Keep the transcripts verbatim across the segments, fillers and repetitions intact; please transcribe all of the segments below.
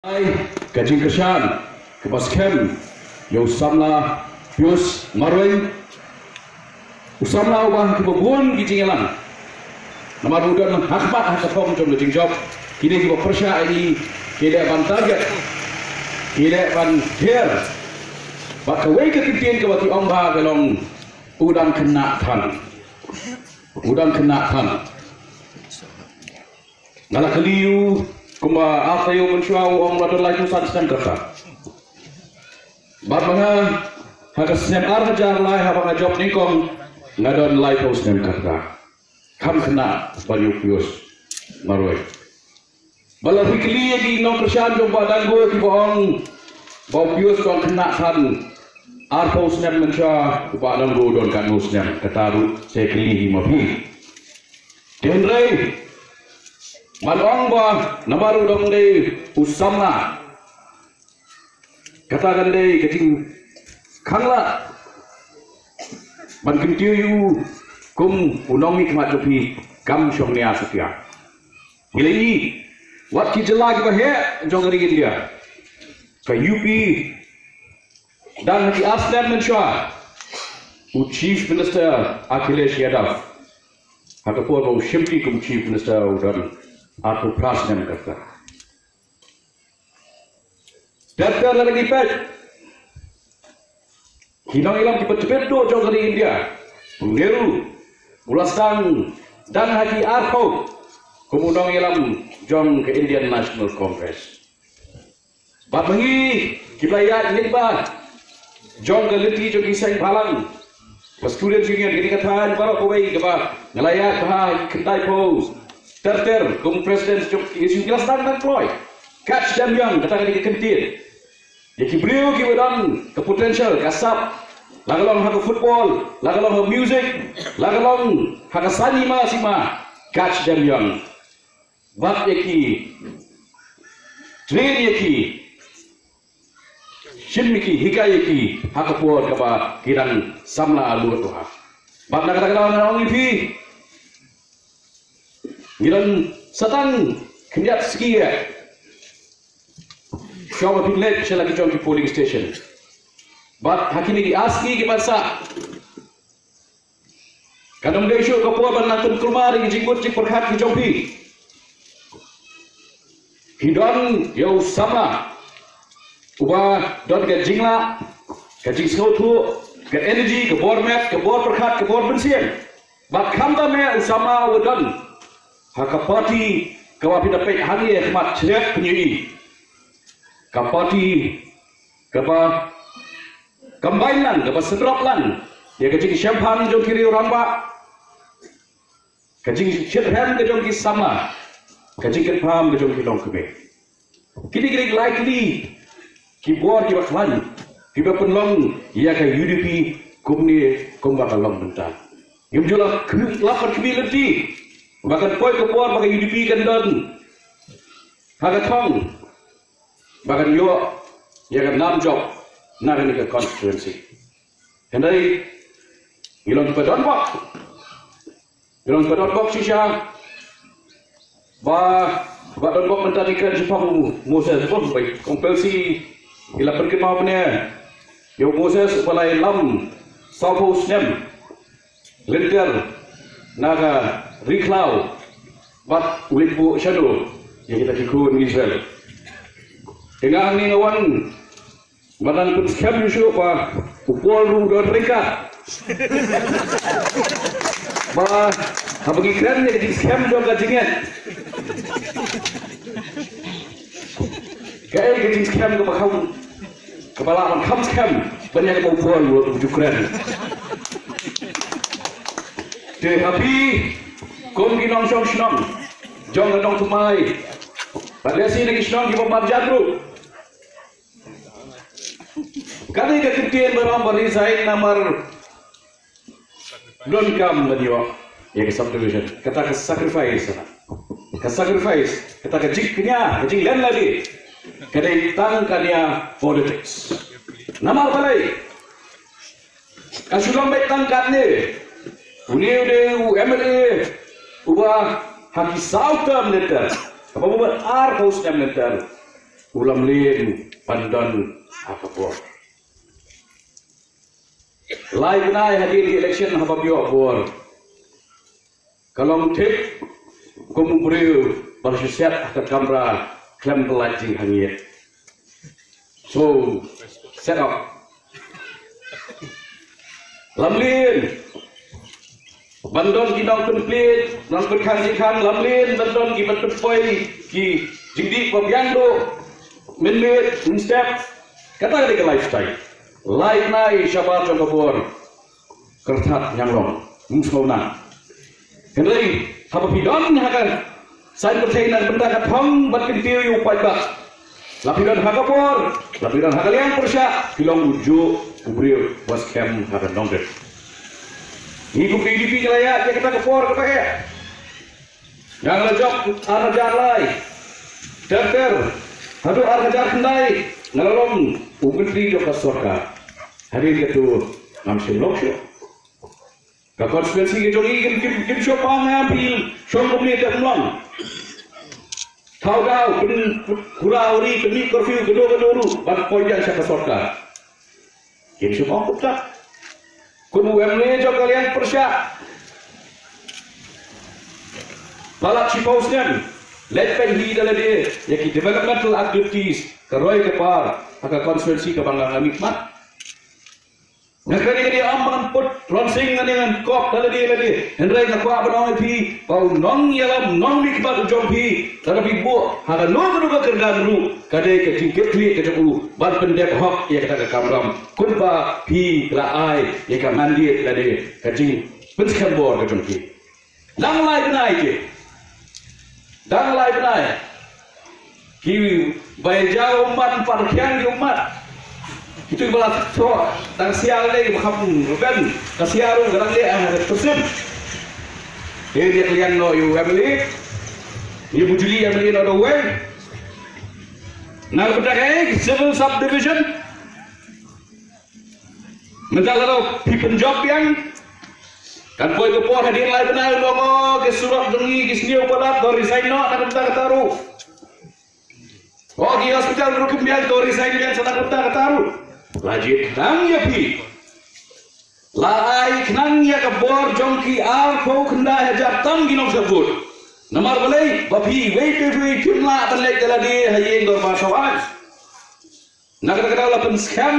Ai, ka jingkyrshan kaba skhem ïa u samla Pius Marwein, u samla uba ha kiba bun ki jingïalang. Namar u don ha khmat ha ka thong jong ka jingjop. Kine kiba pyrshah ïa ngi ki leh ban target, ki leh ban hiar. Bad kawei ka kyntien kaba ki ong ba ka long u dang khynnah than. U dang khynnah than. Nga la kylli u kumba ar taïew mynshuwa, u ong la don laiphew san snem kata. Bad ma nga, ha ka snem ar hajar lai haba nga jop nyngkong, nga don laiphew snem kata. Kham khynnah ban ïa u Pius Marwein. Ba la phi kylli ïa ki nongkyrshan jong Bah Danggo kiba ong ba u Pius u dang khynnah than, arphew snem mynshuwa u Bah Danggo u don katno snem, kata ruh sa kylli hi ma phi. Te hynrei man ong ba namar u dang dei u samla, kata kan dei ka jingkhanglad ban kyntiew ïa u kum u nongmihkhmat jong phi, kam shong nia satia. Ngi la ïohi wat ki jylla kiba heh jong ka ri India, ka U P, dang ha ki ar snem mynshuwa u Chief Minister Akhilesh Yadav, ha ka por ba u shimti kum Chief Minister u don arphew phra snem kata. Ter ter lada ngi peit ki nongïalam kiba tbit duh jong ka ri India, u Nehru u la sdang dang ha ki arphew kum u nongïalam jong ka Indian National Congress. Bad ma ngi kiba ïaid lyngba jong ka lynti jong ki seng bhalang, ka Students' Union, kane ka thaiñ baroh kawei kaba nga la ïaid bha ha ki khyndai phew ter ter kum president jong ki A S U, ki la sdang dang kloi. Catch them young, kata ka dei ka kyntien. Ïa ki briew kiba don ka potential, ka sap, la ka long ha ka football, la ka long ha music, la ka long ha ka cinema, cinema, catch them young. Bat ïa ki, train ïa ki, shim ïa ki, hikai ïa ki ha ka por kaba ki dang samla lut ruh. Bad na kata ka daw nga ong ïa phi, ngi dang sa tang khyndiat ski ïa shuwa ba phin leit sha la ki jong ki polling station. Bad ha kine ki ar ski ki ban sah, kan ym dei shuh ka por ban nang pynkulmar ïa ki jingmut jingpyrkhat ki jong phi. Phi don ïa u samla uba don ka jinglah, ka jingsngewthuh, ka energy, ka bor met, ka bor pyrkhat, ka bor mynsiem. Bad khamtam eh u samla uba don ha ka party kaba phi da peit hangne ha khmat, shyrkhei pynïohi, ka party kaba combine lang, kaba sdang lang ïa ka jingshemphang jong ki riew rangbah, ka jingshitrhem ka jong ki samla, ka jingkyrpad ka jong ki longkmie. Kine ki dei likely ki bor kiba khlaiñ kiba pynlong ïa ka U D P kumne kumba ka long mynta. Ngim ju la khmih, la khmih lynti ba kan poi ka por ba ka U D P kan don ha ka thong ba kan ïoh ïa ka nam jop na kane ka constituency. Hynrei ngi long kiba don bok, ngi long kiba don bok shisha. Ba, ba don bok mynta ngi kren shaphang u Moses, bok bai kong Pelsi, ngi la pynkynmaw mynne ïa u Moses uba la ïalam sawphew snem lynter na ka ri khlaw bad u leit buh shadow ïa kita ki khun Israel. Te nga hangne nga wan ba dang pynskhem shuh ba u Paul ruh u don ryngkat. Ba haba ngi kren ïa ka jingskhem jong ka jingngeit, kaei ka jingskhem kaba kham, kaba lah ban kham skhem ban ïa kaba u Paul u ju kren. Te ha phi kum ki nongshong shnong jong ka nongthymmai, bad lehse na ki shnong kiba marjan ruh, kane ka kyntien ba ong ba resign namar donkam ban ïoh ïa ka subdivision, kata ka sacrifice na, ka sacrifice, kata ka jingkñia, ka jinglen lade, ka dei tang ka nia politics. Namar balei? Ka shu long beit tang katne, une u dei u M L A uba ha ki saw term lynter, kaba mut arphew snem lynter, u lamlien ban don ha ka bor. Lai bnai hadien ka election haba ïoh bor, ka long thik kum u briew ba la shu set ha ka kamra khlem pynlait jinghangne. So, set up. Lamlien ban don ki nongpynplie, nongpynkhang jingkhang, lamlien ban don ki ban pynpoi ki jingdih ba biang duh, mynmiet mynstep. Kata ka dei ka lifestyle. Lai bnai shabar jong ka bor, kyrthat ñianglong, ym sngewna. Hynrei haba phi don ha ka saiñ pyrthei na ka bynta ka thong bad kyntiew ïa u paidbah, la phi don ha ka bor, la phi don ha ka liang pyrshah, phi long u juh u briew ba skhem ha ka nongrim. Ngi kum ka U D P ngi la ïaid ïa kata ka por kaba eh. Nga la jop ar hajar lai, ter ter haduh ar hajar khyndai nga la long u myntri jong ka sorkar. Hadien kata ngam shym long shuh. Ka constituency ka jong ngi kim, kim, kim shu ong ïa phi shong kumne te ym long. Thaw daw pyn, pyn, hura huri, pynmih curfew kano kano ruh ban poi biang sha ka sorkar. Kim shu ong kumta. Kum u M L A jong ka liang pyrshah, palat shiphew snem, leit peit hi da lade ïa ki developmental activities ka roi ka par ha ka constituency kaba nga mihkhmat. Nga kren ïa kane ym ban put ronsing, nga ïa ngan kop da lade lade. Hynrei nga kwah ban ong ïa phi ba u nongïalam nongmihkhmat u jong phi, lada phi buh ha kano kano ka kyrdan ruh, ka dei ka jingkitkhlieh ka jong u ban pyndep hok ïa kata ka kamram. Kumba phi la ai ïa ka mandate lane ka jingpynskhem bor ka jong phi. Dang lai bnai ki. Dang lai bnai. Ki bai jaw ummat, pat khiang ki ummat. Kitu ba la thoh tang sial dei ba kham rben. Ka sial ruh ka dang dei ah ka pyrsim. Te dia kliang no yu M L A. Yu bujuli M L A no do wei. Na ka bynta ka civil subdivision. Mynta lada phi pynjop biang, kan poi ka por hadien lai bnai u ong, o, ki surok jong ngi ki sniew palat, to resign noh na ka bynta kata ruh. O, ki hospital ruh kim biang, to resign biang sa na ka bynta kata ruh. La jied khnang ïa phi. La ai khnang ïa ka bor jong ki arphew khyndai hajar tam ki nongshah vote. Namar balei? Ba phi wei pa wei phim lah ban leit da lade ha ïing dorbar sawai. Na kata ka daw la pynskhem,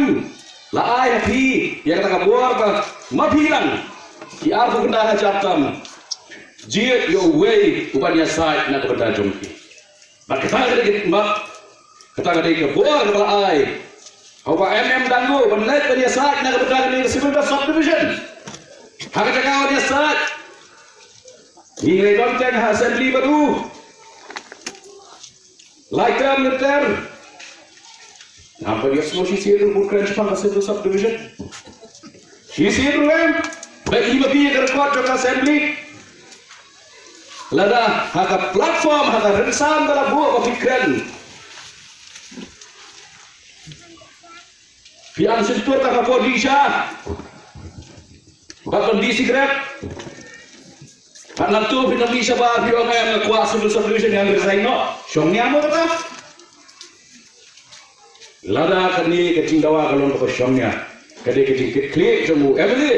la ai ha phi ïa kata ka bor ba ma phi lang ki arphew khyndai hajar tam, jied ïa uwei uban ïasaid na ka bynta jong phi. Bad kata ka dei ka, bad kata ka dei ka bor kaba la ai ha u Bah M M Dangu ban leit ban ïasaid na ka bynta kane ka civil subdivision. Ha kata ka ban ïasaid ngi ngi don teng ha assembly bad u. Lai term, lai term. Ngam pat ïohsngew shisien ruh ban kren shaphang ka civil subdivision. Shisien ruh em. Ba i ma phi ïa ka record jong ka assembly. Lada ha ka platform, ha ka rynsan ba la buh ba phi kren, phi ang shyntur ta ka por dih sha. Bad ban dih sikret. Bad nangtu phi nang dih shabar phi ong, nga kwah civil subdivision, ngan resign noh. Shong nia mo kata. Lada kane ka jingdawa ka long kaba shong nia, ka dei ka jingkitkhlieh jong u M L A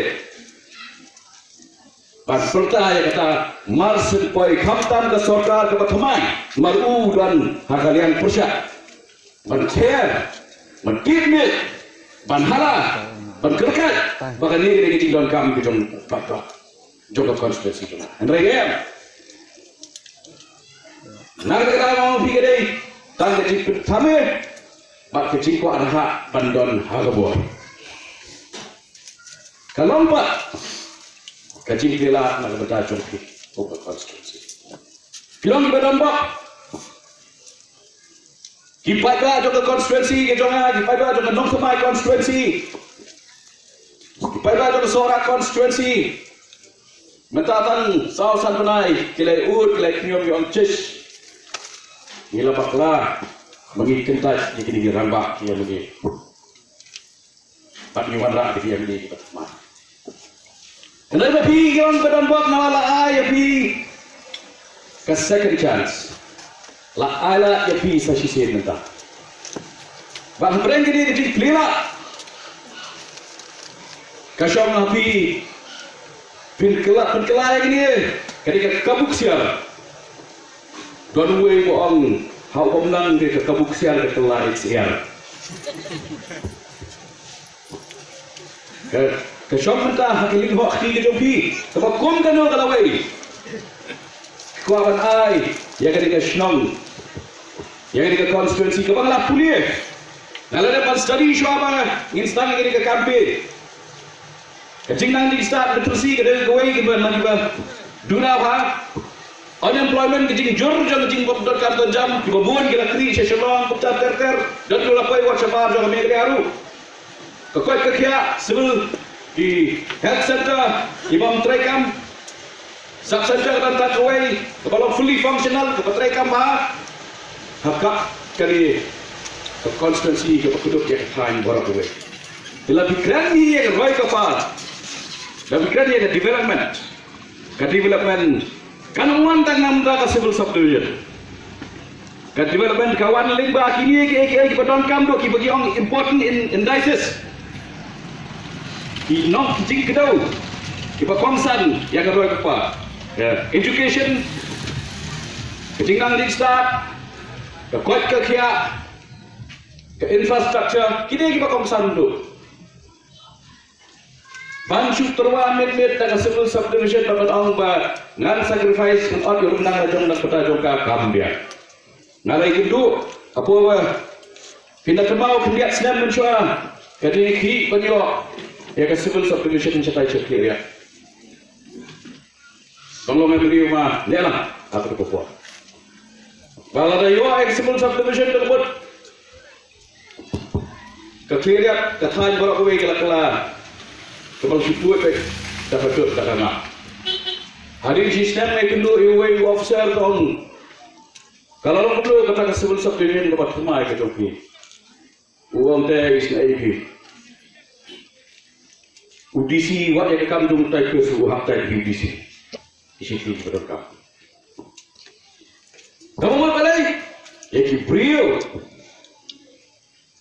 ban pyrta ïa kata, mar syn poi khamtam ka sorkar kaba thymmai, mar u don ha ka liang pyrshah ban ther, ban kit miej, ban hala, ban kyrkhat ba kane ka dei ka jingdonkam ka jong ka, jong ka constituency jong nga. Hynrei em, na kata ka daw phi ka dei tang ka jingpynthame bad ka jingkwah rhah ban don ha ka bor. Ka long pat ka jingpynlait na ka bynta jong phi, kum ka constituency. Phi long kiba don bok. Ki paidbah jong ka constituency ka jong nga, ki paidbah jong ka Nongthymmai constituency, ki paidbah jong ka Sohra constituency. Mynta tang saw san bnai ki la ud, ki la khñium, ki ong, chish, ngi la bakla ba ngi kyntait ïa kine ki rangbah ki ïa ma ngi. Bad ngi wanrah da ki M L A kiba thymmai. Hynrei ma phi ki ong ba don bok, namar la ai ïa phi ka second chance. La ai lad ïa phi sa shisien mynta. Ba hapdeng kane ka jingplie lad, ka shong ha phi, pynkylla, pynkylla ïa kane, kane ka kabu ksiar. Don uwei ba ong, ha u bym nang ka kabu ksiar ka kylla ïa ka ksiar. Ka, ka shong mynta ha ka lyngkhuh kti ka jong phi, kaba kum kano ka lawei. Kwah ban ai ïa kane ka shnong, ïa kane ka constituency kaba nga la pule. Nga la dep ban study shuwa ba ngin sdang ïa kane ka campaign. Ka jingnang jingstad literacy ka dei kawei kaba na kiba duna bha. Unemployment, ka jingjur jong ka jingbym donkam donkam, kiba bun ki la kri sha Shillong kumta ter ter. Don ki la poi wat shabar jong ka Meghalaya ruh. Ka koit ka khiah, civil, ki health centre, ki bym trei kam. Sub centre ka dang tang kawei, kaba long fully functional, kaba trei kam bha. Ha ka, kane ka constituency kaba kdup ïa ka thaiñ baroh kawei. Te lada phi kren hi ïa ka roi ka par, lada phi kren hi ïa ka development, ka development kan ym wan tang na bynta ka civil subdivision. Ka development ka wan lyngba kine kiei kiei kiba donkam, kiba ki ong important in, indices. Ki nong, ki jingkdew kiba kongsan ïa ka roi ka par. Ïa education, ka jingnang jingstad, ka koit ka khiah, ka infrastructure, kine kiba kongsan. Ban shu tyrwa miet miet da ka civil subdivision, ban ong ba ngan sacrifice, ngan ot ïa u nang la jong, nang pata jong ka, kam biang. Nga la ïakynduh hapoh ba phin da kynmaw khyndiat snem mynshuwa, ka dei khih ban ïoh ïa ka civil subdivision shatai sha Khliehriat. Ban long, em, briew ma ne la, ata ka por ba lada ïoh ïa ka civil subdivision ka mut ka Khliehriat, ka thaiñ baroh kawei ka la kylla, ka bang shu put beit da ka dud da ka ngap. Hadien shi snem nga ïakynduh ïa uwei u officer, ka ong, ka la long kumno kata ka civil subdivision kaba thymmai ka jong phi? U ong, te isynei ïa phi, u D C wat ïa ka kam jong u tai, phi u hap tai ïa u D C. Ki shi phi ba donkam. Ka mut balei? Ïa ki briew.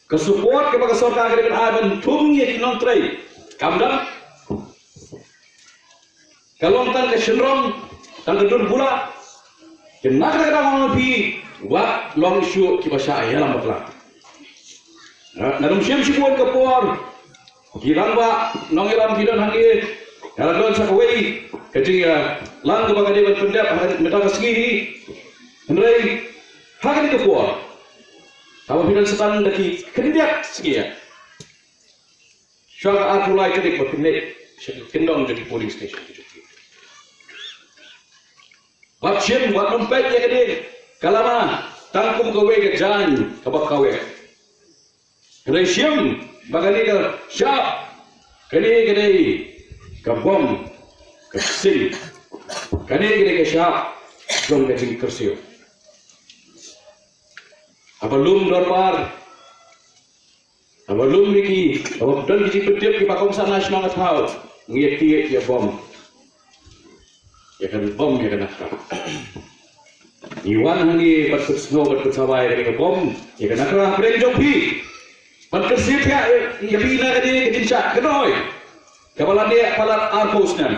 Ka support kaba ka sorkar ka dei ban ai ban thung ïa ki nongtrei kam dang, ka long tang ka shynrong, tang ka dur bula. Te na kata ka daw, nga ong ïa phi, wat long shuh kiba shah ïalam bakla. Nga, nga dang shim shibun ka por, ki rangbah nongïalam ki don hangne, nga la don sa kawei ka jingïalang kaba nga dei ban pyndep ha mynta ka sngi hi. Hynrei ha kane ka por, haba phi don sa tang da ki khyndiat sngi, shuwa ka arphew lai tarik ba phin leit sha ki kyndong jong ki polling station ki jong phi. Wat shim, wat nym peit ïa kane ka lama tang kum kawei ka jaiñ kaba kawek. Hynrei shim ba kane ka shap, kane ka dei ka bom, ka sing. Kane ka dei ka shap jong ka jingkyrsiew. Haba lum dorbar, haba lum ïa ki, haba don ki jingpyntip kiba kongsan na shnong na thaw, ngi ïa tied ïa bom, ïa ka bom, ïa ka nakra. Ngi wan hangne ban pynsngew, ban pynsawai ïa ka bom, ïa ka nakra hapdeng jong phi. Ban kyrsiew ïa, ïa phi na kane ka jingshah kynoi kaba la neh palat arphew snem.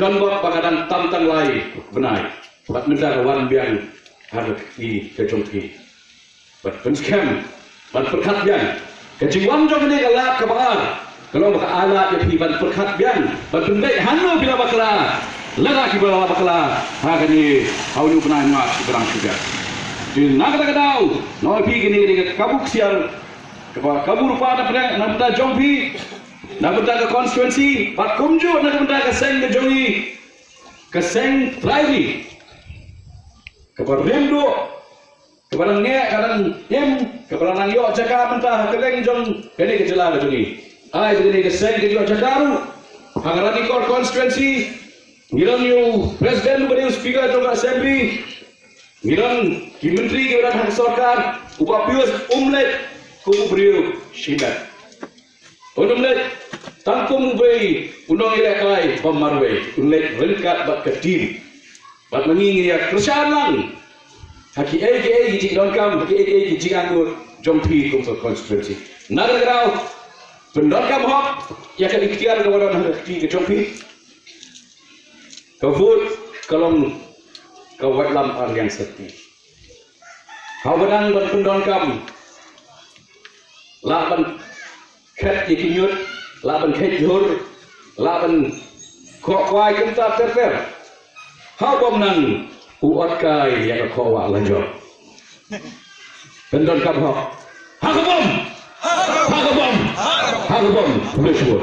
Don bok ba ka dang tam tang lai bnai, bad mynta ka wan biang ha ka kti ka jong phi. Ban pynskhem, ban pyrkhat biang. Ka jingwan jong kane ka lad kaba ar ka long ba ka ai lad ïa phi ban pyrkhat biang, ban pynbeit hangno phi la bakla, lada kiba la bakla ha kane, ha une u bnai March kiba dang shu biang. Te na kata ka daw, nga ong ïa phi, kane ka dei ka kabu ksiar, kaba kabu rupa na bynta, na bynta jong phi, na bynta ka constituency, bad kumjuh na bynta ka seng ka jong ngi, ka seng trai ngi, kaba rim duh, kaba dang ngeh, ka dang im, kaba dang nang ïoh jaka mynta ha kylleng jong kane ka jylla ka jong ngi. Ai ba kane ka seng kan ïoh jaka ruh ha ka Ranikor constituency. Ngi don ïa u president uba dei u speaker jong ka assembly. Ngi don ki myntri kiba don ha ka sorkar. U Bah Pius um leit kum u briew shimet. Un ym leit tang kum uwei u nongïalehkai ba marwei, un leit ryngkat bad ka team. Bad ma ngi, ngi ïa kyrshan lang Ha kiei kiei ki jingdonkam, ha kiei kiei ki jingangnud jong phi kum ka constituency. Na kata ka daw, pyndonkam hok ïa ka iktiar kaba don ha ka kti ka jong phi. Ka vote ka long ka waitlam arliang syrti. Haba dang ban pyndonkam, lah ban khet ïa ki ñiut, lah ban khet jhur, lah ban khoh kwai kumta ter ter. Haba ym nang, u ot kai ïa ka khoh wah la jong. Pyndonkam hok. Ha ka bom! Ha ka bom! Ha ka bom! Khublei shibun.